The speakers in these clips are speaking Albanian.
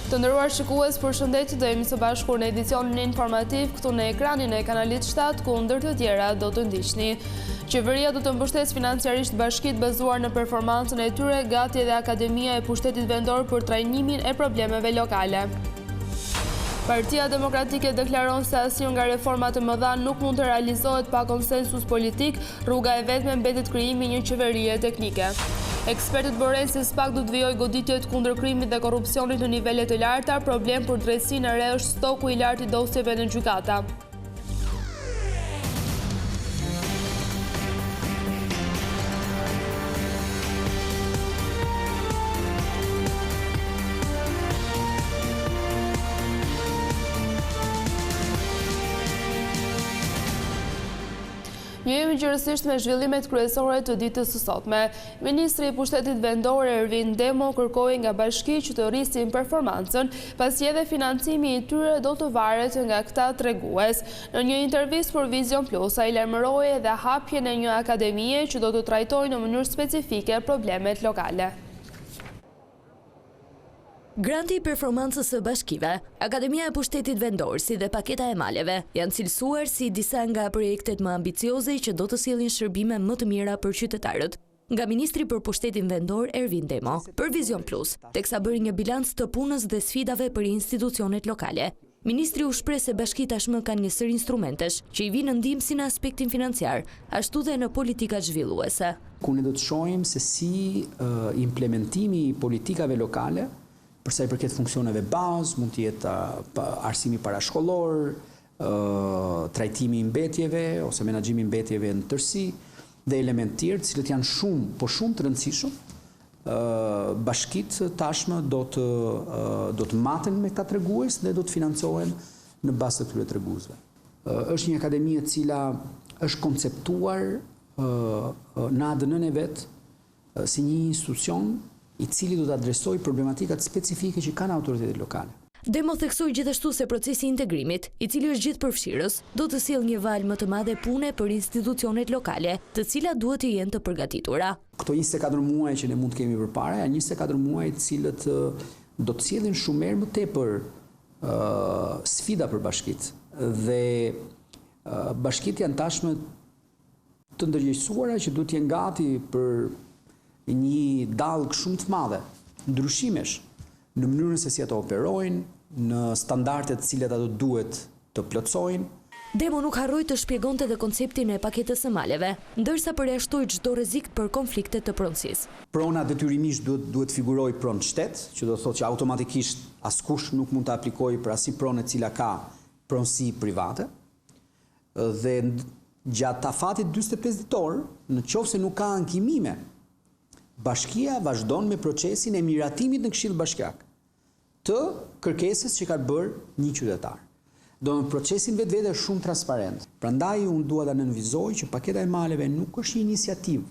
Të nderuar shikues, përshëndetje, do jemi së bashku në edicionin informativ këtu në ekranin e kanalit 7, ku ndër të tjera do të ndiqni. Qeveria do të mbështesë financiarisht bashkitë bazuar në performancën e tyre, gati edhe Akademia e Pushtetit Vendor për trajtimin e problemeve lokale. Partia Demokratike deklaron se asnjë nga reformat e mëdha nuk mund të realizohet pa konsensus politik, rruga e vetme mbetet krijimi i një qeverie teknike. Ekspertët vërejnë se SPAK do të vijojë goditjet kundër krimit dhe korrupsionit në nivele të larta, problem për drejtësinë e re është stoku i lartë i dosjeve në gjykata. Njohim gjerësisht me zhvillimet kryesore të ditës së sotme. Ministri i Pushtetit Vendor Ervin Demo kërkoi nga bashkitë që të rrisin performancën, pasi edhe financimi i tyre do të varet nga këta tregues. Në një intervistë për Vizion Plus, ai lajmëroi edhe hapjen e një akademie që do të trajtojë në mënyrë specifike problemet lokale. Granti i performancës së bashkive, Akademia e Pushtetit Vendor si dhe Paketa e Maleve janë cilësuar si disa nga projektet më ambicioze që do të sjellin shërbime më të mira për qytetarët nga ministri për Pushtetin Vendor Ervin Demo për Vizion Plus, teksa bëri një bilanc të punës dhe sfidave për institucionet lokale. Ministri u shpreh se bashkitë tashmë kanë një sërë instrumentesh që i vijnë në ndihmë si në aspektin financiar, ashtu dhe në politikat zhvilluese. Ku ne do të shohim se si implementimi i politikave lokale për sa i përket funksioneve bazë, mund të jetë arsimi parashkollor, trajtimi i mbetjeve ose menaxhimi i mbetjeve në tërësi dhe elementë tjerë, të cilët janë shumë, po shumë të rëndësishëm, bashkitë tashmë do të do të maten me këta tregues dhe do të financohen në bazë të këtyre treguesve. Është një akademi e cila është konceptuar në ADN-në e vet si një institucion i cili do të adresojë problematikat specifike që kanë autoritetet lokale. Demo theksoi gjithashtu se procesi i integrimit, i cili është gjithëpërfshirës, do të sjellë një valë më të madhe pune për institucionet lokale, të cilat duhet të jenë të përgatitura. Këto 24 muaj që ne mund të kemi përpara janë 24 muaj të cilët do të sjellin shumë herë më tepër sfida për bashkitë dhe bashkitë janë tashmë të ndërgjegjësuara që duhet të jenë gati për një dallgë shumë të madhe ndryshimesh në mënyrën se si ato operojnë, në standardet të cilat ato duhet të plotësojnë. Demo nuk harroi të shpjegonte dhe konceptin e paketës së maleve, ndërsa përjashtoi çdo rrezik për konflikte të pronësisë. Prona detyrimisht duhet duhet të figurojë pronë shtet, që do të thotë që automatikisht askush nuk mund të aplikojë për asnjë pronë e cila ka pronësi private. Dhe gjatë afatit 45 ditor, në qoftë se nuk ka ankimime, bashkia vazhdon me procesin e miratimit në Këshill Bashkiak të kërkesës që ka bërë një qytetar. Domethënë procesi në vetvete është shumë transparent. Prandaj unë dua ta nënvizoj që paketa e maleve nuk është një iniciativë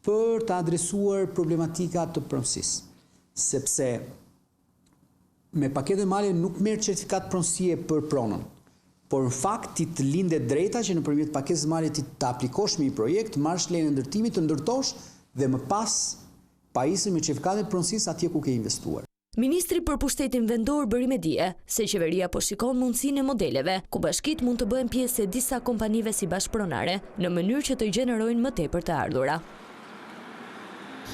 për të adresuar problematika të pronësisë, sepse Me paketën e maleve nuk merr certifikatë pronësie për pronën, por në fakt ti të lind e drejta që nëpërmjet paketës së maleve ti të aplikosh me një projekt, të marrësh lejen e ndërtimit, të ndërtosh dhe më pas pajisen me certifikatën e pronësisë atje ku ke investuar. Ministri për Pushtetin Vendor bëri me dije se qeveria po shikon mundësinë e modeleve, ku bashkitë mund të bëhen pjesë e disa kompanive si bashkëpronare, në mënyrë që të gjenerojnë më tepër të ardhura.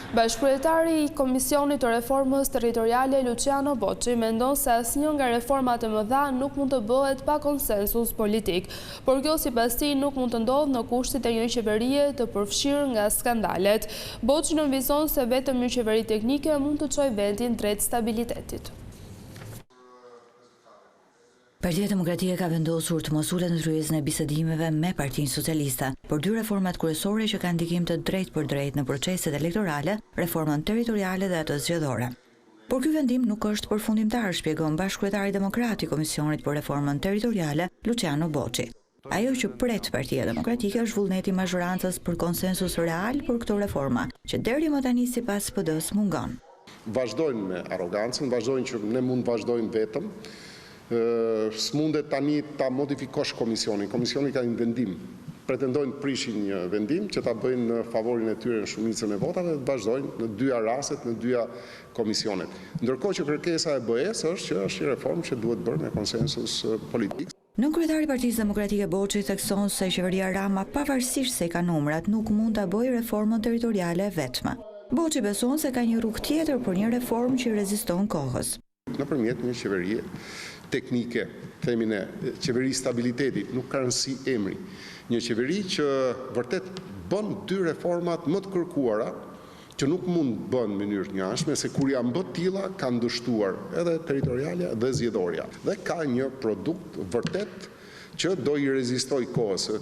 Bashkëkryetari i Komisionit të Reformës Territoriale Luçiano Boçi mendon se asnjë nga reformat e mëdha nuk mund të bëhet pa konsensus politik. Por kjo sipas tij nuk mund të ndodhë në kushtet e një qeverie të përfshirë nga skandalet. Boçi nënvizon se vetëm një qeveri teknike mund të çojë vendin drejt stabilitetit. Partia Demokratike ka vendosur të mos ulet në tryezën e bisedimeve me Partinë Socialiste për dy reformat kryesore që kanë ndikim të drejtpërdrejtë në proceset elektorale, reformën territoriale dhe atë zgjedhore. Por ky vendim nuk është përfundimtar, shpjegon bashkëkryetari demokrat i Komisionit për Reformën Territoriale, Luçiano Boçi. Ajo që pret Partia Demokratike është vullneti i mazhorancës për konsensus real për këto reforma, që deri më tani sipas PD-së mungon. Vazhdojnë me arrogancën, vazhdojnë që ne mund të vazhdojmë vetëm. S'mundet tani ta modifikosh komisionin. Komisioni ka një vendim. Pretendojnë të prishin një vendim që ta bëjnë në favorin e tyre në shumicën e votave dhe të vazhdojnë në dyja rastet, në dyja komisionet. Ndërkohë që kërkesa e BE-së është që është një reformë që duhet bërë me konsensus politik. Nënkryetari i Partisë Demokratike Boçi thekson se qeveria Rama pavarësisht se i ka numrat nuk mund ta bëjë reformën territoriale e vetme. Boçi beson se ka një rrugë tjetër për një reformë që i reziston kohës. Nëpërmjet një qeverie teknike, themi ne, qeveri stabiliteti, nuk ka rëndësi emri. Një qeveri që vërtet bën dy reformat më të kërkuara, që nuk mund të bëhen në mënyrë të njëanshme, se kur janë bë të tilla kanë dështuar edhe territorialja dhe zgjedhorja. Dhe ka një produkt vërtet që do i rezistojë kohës, se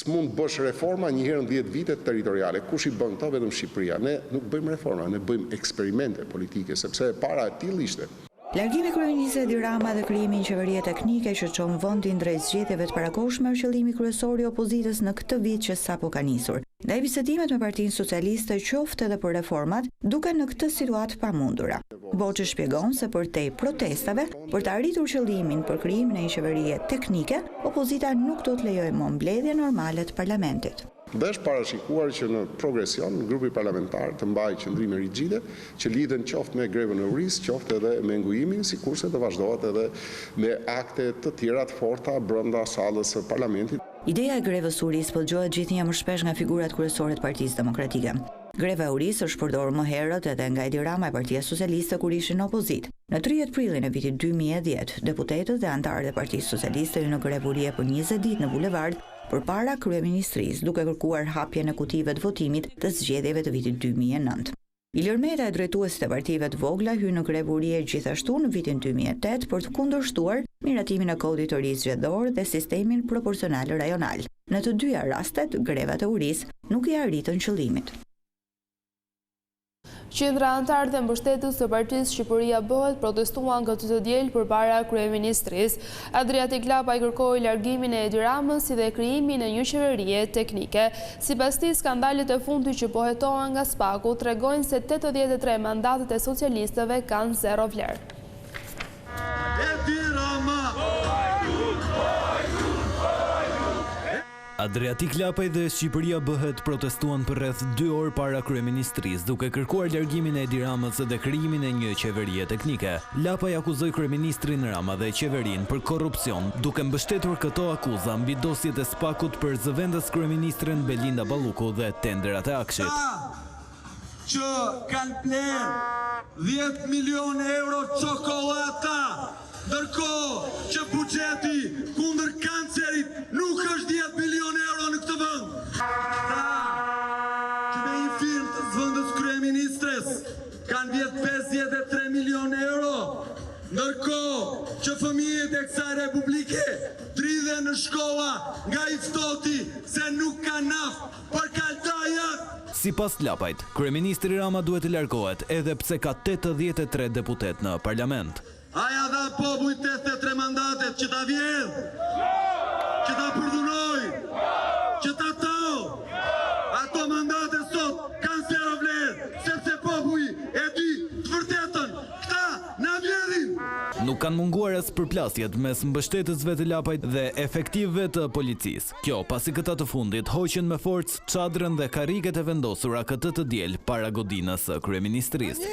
s'mund të bësh reforma një herë në dhjetë vite territoriale. Kush i bën këto? Vetëm Shqipëria. Ne nuk bëjmë reforma, ne bëjmë eksperimente politike, sepse e para e tillë ishte. Largimi i kryeministrit Edi Rama dhe krijimi i një qeverie teknike që çon vendin drejt zgjedhjeve të parakohshme është qëllimi kryesor i opozitës në këtë vit që sapo ka nisur. Ndaj bisedimet me Partinë Socialiste qoftë edhe për reformat, duken në këtë situatë të pamundura. Boçi shpjegon se përtej protestave, për të arritur qëllimin për krijimin e një qeverie teknike, opozita nuk do të lejojë më mbledhjen normale të parlamentit. Dhe është parashikuar që në progresion grupi parlamentar të mbajë qëndrime rigide që lidhen qoftë me grevën e urisë, qoftë edhe me ngujimin, sikurse të vazhdohet edhe me akte të tjera të forta brenda sallës së parlamentit. Ideja e grevës së urisë po dëgjohet gjithnjë e më shpesh nga figurat kryesore të Partisë Demokratike. Greva e urisë është përdorur më herët edhe nga Edi Rama e Partia Socialiste kur ishin në opozitë. Në 30 prillin e vitit 2010, deputetët dhe anëtarët e Partisë Socialiste hynë në grevë urie për 20 ditë në bulevard përpara kryeministrisë, duke kërkuar hapjen e kutive të votimit të zgjedhjeve të vitit 2009. Ilir Meta e drejtuesit e partive të vogla hynë në grevë urie gjithashtu në vitin 2008 për të kundërshtuar miratimin e kodit të ri zgjedhor dhe sistemin proporcional rajonal. Në të dyja rastet, grevat e urisë nuk i arritën qëllimit. Qindra anëtarë dhe mbështetës të partisë Shqipëria Bëhet protestuan këtë të diel përpara kryeministrisë. Adriatik Lapaj kërkoi largimin e Edi Ramës si dhe krijimin e një qeverie teknike. Sipas tij, skandalet e fundit që po hetohen nga SPAK-u tregojnë se 83 mandatet e socialistëve kanë zero vlerë. Edi Rama! Adriatik Lapaj dhe Shqipëria Bëhet protestuan për rreth dy orë para kryeministrisë, duke kërkuar largimin e Edi Ramës dhe krijimin e një qeverie teknike. Lapaj akuzoi kryeministrin Rama dhe qeverinë për korrupsion, duke mbështetur këto akuza mbi dosjet e SPAK-ut për zëvendëskryeministren Belinda Balluku dhe tenderat e AKSHI-t. Që kanë blerë 10 milionë euro çokollata, ndërkohë që buxheti kundër kancerit nuk është 10 milionë euro në këtë vend. Këta që me një firmë të zëvendës kryeministres kanë vjedh 53 milionë euro, ndërkohë që fëmijët e kësaj republike dridhen në shkolla nga i ftohti se nuk ka naftë Për kaldajat! Sipas Lapajt, kryeministri Rama duhet të largohet edhe pse ka 83 deputetë në parlament. A ia dha populli 83 mandatet që ta vjedhë? Që ta përdhunojë? Që ta tallë? Ato mandate sot kanë zero vlerë, sepse populli e di të vërtetën. Këta na vjedhin! Nuk kanë munguar as përplasjet mes mbështetësve të Lapajt dhe efektivëve të policisë. Kjo, pasi këta të fundit hoqën me forcë çadrën dhe karriget e vendosura këtë të diel para godinës së kryeministrisë.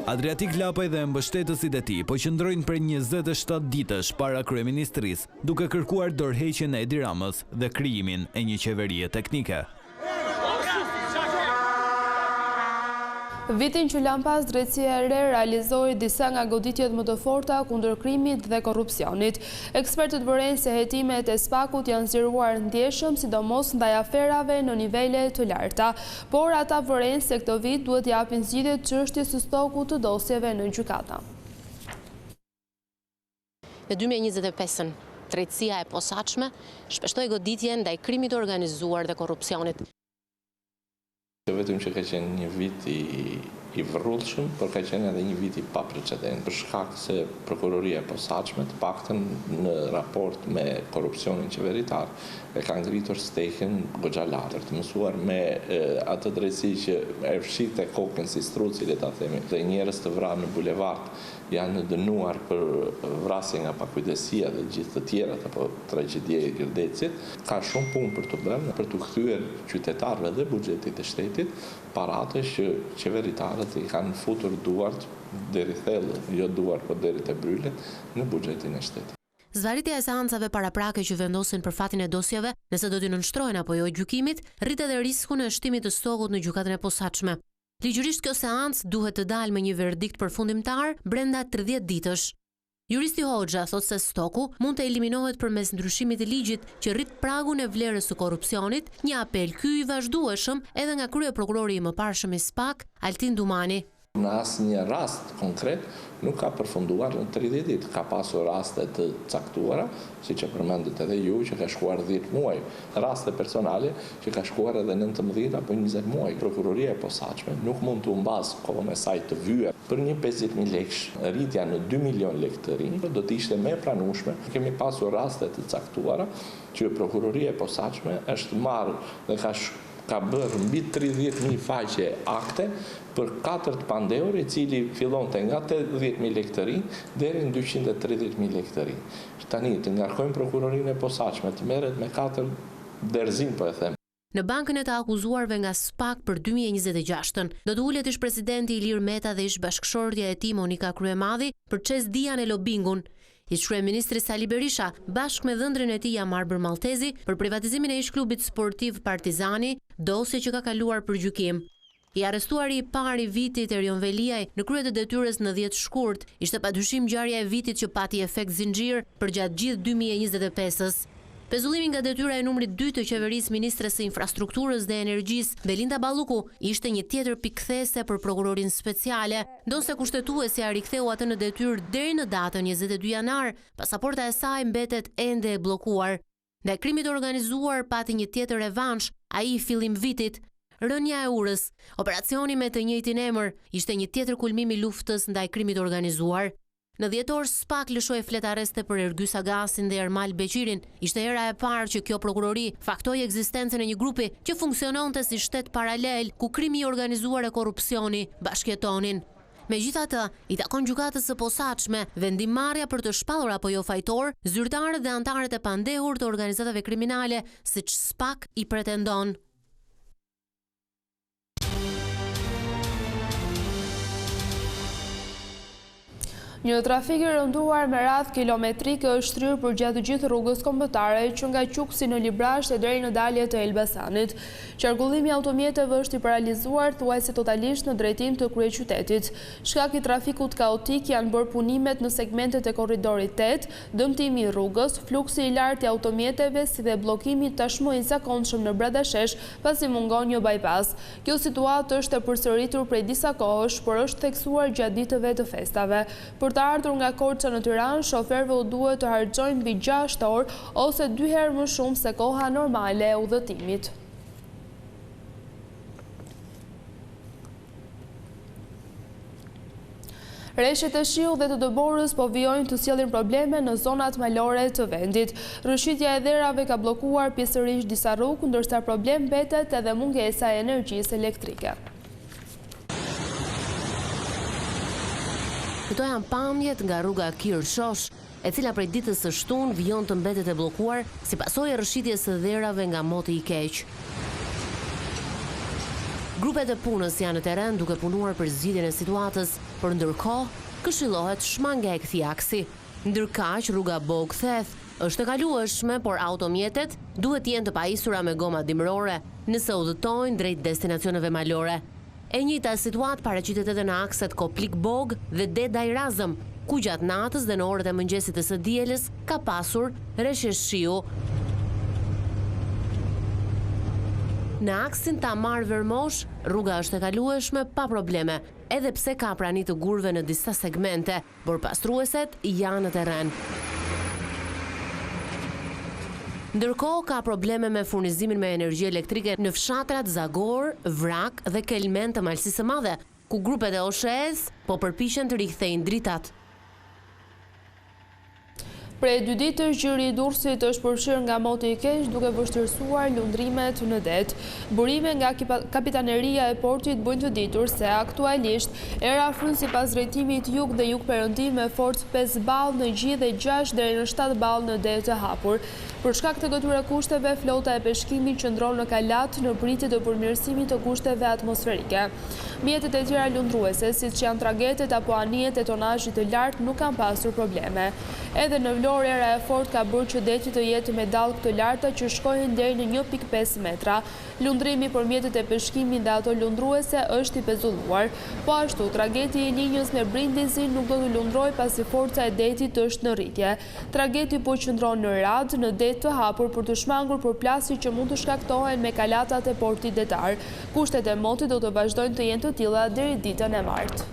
Adriatik Lapaj dhe mbështetësit e tij po qëndrojnë prej 27 ditësh para kryeministrisë, duke kërkuar dorëheqjen e Edi Ramës dhe krijimin e një qeverie teknike. Vitin që lamë pas, drejtësia e re realizoi disa nga goditjet më të forta kundër krimit dhe korrupsionit. Ekspertët vërejnë se hetimet e SPAK-ut janë zgjeruar ndjeshëm, sidomos ndaj aferave në nivele të larta. Por ata vërejnë se këtë vit duhet t'i japin zgjidhje çështjes së stokut të dosjeve në gjykata. Në 2025-ën, drejtësia e posaçme shpeshtoi goditje ndaj krimit të organizuar dhe korrupsionit. Jo vetëm që ka qenë një vit i i vrullshëm, por ka qenë edhe një vit i paprecedent, për shkak se Prokuroria e Posaçme, të paktën në raport me korrupsionin qeveritar, e ka ngritur stekën goxha lart. Të mësuar me atë drejtësi që e fshihte kokën si struci, le ta themi, dhe njerëz të vrarë në bulevard janë dënuar për vrasje nga pakujdesia dhe gjithë të tjerat apo tragjedia e Gërdecit, ka shumë punë për t'u bërë për t'u kthyer qytetarëve dhe buxhetit të shtetit paratë që qeveritarët i kanë futur duart deri thellë, jo duart po deri te brylet në buxhetin e shtetit. Zvarritja e seancave paraprake që vendosin për fatin e dosjeve, nëse do t'i nënshtrohen apo jo gjykimit, rrit edhe riskun e shtimit të stokut në Gjykatën e Posaçme. Ligjërisht kjo seancë duhet të dalë me një verdikt përfundimtar brenda 30 ditësh. Juristi Hoxha thotë se stoku mund të eliminohet përmes ndryshimit të ligjit që rrit pragun e vlerës së korrupsionit, një apel ky i vazhdueshëm edhe nga kryeprokurori i mëparshëm i SPAK, Altin Dumani. Në asnjë rast konkret nuk ka përfunduar në 30 ditë. Ka pasur raste të caktuara, siç e përmendët edhe ju, që ka shkuar 10 muaj, raste personale që ka shkuar edhe 19 apo 20 muaj. Prokuroria e Posaçme nuk mund të humbasë kohën e saj të vyer për një 50.000 lekësh. Rritja në 2 milion lekë të rinj do të ishte më e pranueshme. Kemi pasur raste të caktuara që Prokuroria e Posaçme është marrë dhe ka ka bërë mbi 30.000 faqe akte për katër të pandehur, i cili fillonte nga 80.000 lekë të rinj deri në 230.000 lekë të rinj. Tani të ngarkojmë Prokurorinë e Posaçme të merret me katër derëzim po e them. Në bankën e të akuzuarve nga SPAK për 2026-ën, do të ulet ish-presidenti Ilir Meta dhe ish-bashkëshortja e tij Monika Kryemadhi për Cez-Dian e lobingun. Ish-kryeministri Sali Berisha, bashkë me dhëndrin e tij Jamarbër Malltezi, për privatizimin e ish-klubit sportiv Partizani, dosje që ka kaluar për gjykim. I arrestuari i parë i vitit, Erion Veliaj, në krye të detyrës në 10 shkurt, ishte padyshim ngjarja e vitit që pati efekt zinxhir përgjatë gjithë 2025-ës. Pezullimi nga detyra e numrit 2 të qeverisë ministres së Infrastrukturës dhe Energjisë, Belinda Balluku, ishte një tjetër pikëkthese për prokurorinë speciale, ndonëse kushtetuesja riktheu atë në detyrë deri në datën 22 janar, pasaporta e saj mbetet ende e bllokuar. Ndaj krimit të organizuar pati një tjetër revansh, ai i fillim vitit. Rënia e urës, operacioni me të njëjtin emër, ishte një tjetër kulmim i luftës ndaj krimit të organizuar. Në dhjetor SPAK lëshoi fletarreste për Ergys Agasin dhe Ermal Beqirin. Ishte hera e parë që kjo prokurori faktoi ekzistencën e një grupi që funksiononte si shtet paralel, ku krimi i organizuar e korrupsioni bashkëjetonin. Megjithatë, i takon gjykatës së posaçme vendimmarrja për të shpallur apo jo fajtor zyrtarët dhe anëtarët e pandehur të organizatave kriminale, siç SPAK i pretendon. Një trafik i rënduar me radhë kilometrike është shtrirë përgjatë gjithë rrugës kombëtare që nga Qukësi në Librazhd e deri në dalje të Elbasanit. Qarkullimi i automjeteve është i paralizuar thuajse totalisht në drejtim të kryeqytetit. Shkak i trafikut kaotik janë bërë punimet në segmentet e korridorit 8, dëmtimi i rrugës, fluksi i lartë i automjeteve si dhe bllokimi tashmë i zakonshëm në Bradashesh pasi mungon një bypass. Kjo situatë është e përsëritur prej disa kohësh, por është theksuar gjatë ditëve të festave. Për të ardhur nga Korça në Tiranë, shoferëve u duhet të harxhojnë mbi 6 orë ose dy herë më shumë se koha normale e udhëtimit. Reshjet e shiut dhe të dëborës po vijojnë të sjellin probleme në zonat malore të vendit. Rrëshqitja e dherave ka bllokuar pjesërisht disa rrugë, ndërsa problem mbetet edhe mungesa e energjisë elektrike. Këto janë pamjet nga rruga Kir-Shosh, e cila prej ditës së shtunë vijon të mbetet e bllokuar si pasojë e rrëshqitjes së dherave nga moti i keq. Grupet e punës janë në terren duke punuar për zgjidhjen e situatës, por ndërkohë këshillohet shmangia e këtij aksi. Ndërkaq, rruga Bogë-Theth është e kalueshme, por automjetet duhet të jenë të pajisura me goma dimërore nëse udhëtojnë drejt destinacioneve malore. E njëjta situatë paraqitet edhe në akset Koplik-Bogë dhe Dedaj-Razëm, ku gjatë natës dhe në orët e mëngjesit të së dielës ka pasur reshje shiu. Në aksin Tamarë-Vermosh, rruga është e kalueshme pa probleme, edhe pse ka prani të gurëve në disa segmente, Borëpastrueset janë në terren. Ndërkohë ka probleme me furnizimin me energji elektrike në fshatrat Zagor, Vrakë dhe Kelmend të Malësisë së Madhe, ku. ku grupet e OSHEE-së po përpiqen të rikthejnë dritat. Prej dy ditësh gjiri i Durrësit është përfshirë nga moti i keq duke vështirësuar lundrimet në det. Burime nga kapitaneria e portit bëjnë të ditur se aktualisht era fryn sipas drejtimit jug dhe jugperëndim me forcë 5 ballë në gji dhe 6 deri në 7 ballë në det të hapur. Për shkak të këtyre kushteve, flota e peshkimit qëndron në kalatë në pritje të përmirësimit të kushteve atmosferike. Mjetet e tjera lundruese, siç janë tragetet apo anijet e tonazhit të lartë nuk kanë pasur probleme. Edhe në Vlorë era e fortë ka bërë që deti të jetë me dallgë të larta që shkojnë deri në 1.5 metra. Lundrimi për mjetet e peshkimit dhe ato lundruese është i pezulluar. Po ashtu, trageti i linjës me Brindizin nuk do të lundrojë pasi forca e detit është në rritje. Trageti po qëndron në radë, në det të hapur për të shmangur përplasjet që mund të shkaktohen me kalatat e portit detar. Kushtet e motit do të vazhdojnë të jenë të tilla deri ditën e martë.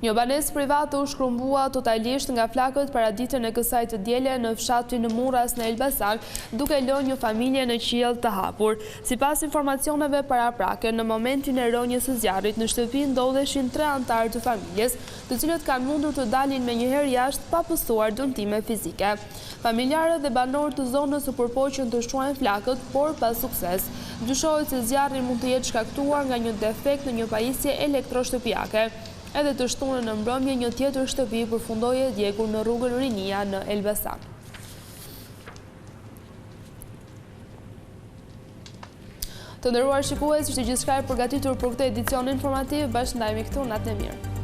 Një banesë private u shkrumbua totalisht nga flakët paraditen e kësaj të diele në fshatin Murras në Elbasan, duke lënë një familje në qiell të hapur. Sipas informacioneve paraprake, në momentin e rënies së zjarrit në shtëpi ndodheshin tre anëtarë të familjes, të cilët kanë mundur të dalin menjëherë jashtë pa pësuar dëmtime fizike. Familjarët dhe banorë të zonës u përpoqën të shuajnë flakët, por pa sukses. Dyshohet se zjarri mund të jetë shkaktuar nga një defekt në një pajisje elektroshtëpiake. Edhe të shtunën në mbrëmje një tjetër shtëpi përfundoi e djegur në rrugën Rinia në Elbasan. Të nderuar shikues, ishte gjithçka e përgatitur për këtë edicion informativ, bashkë ndahemi këtu, natën e mirë.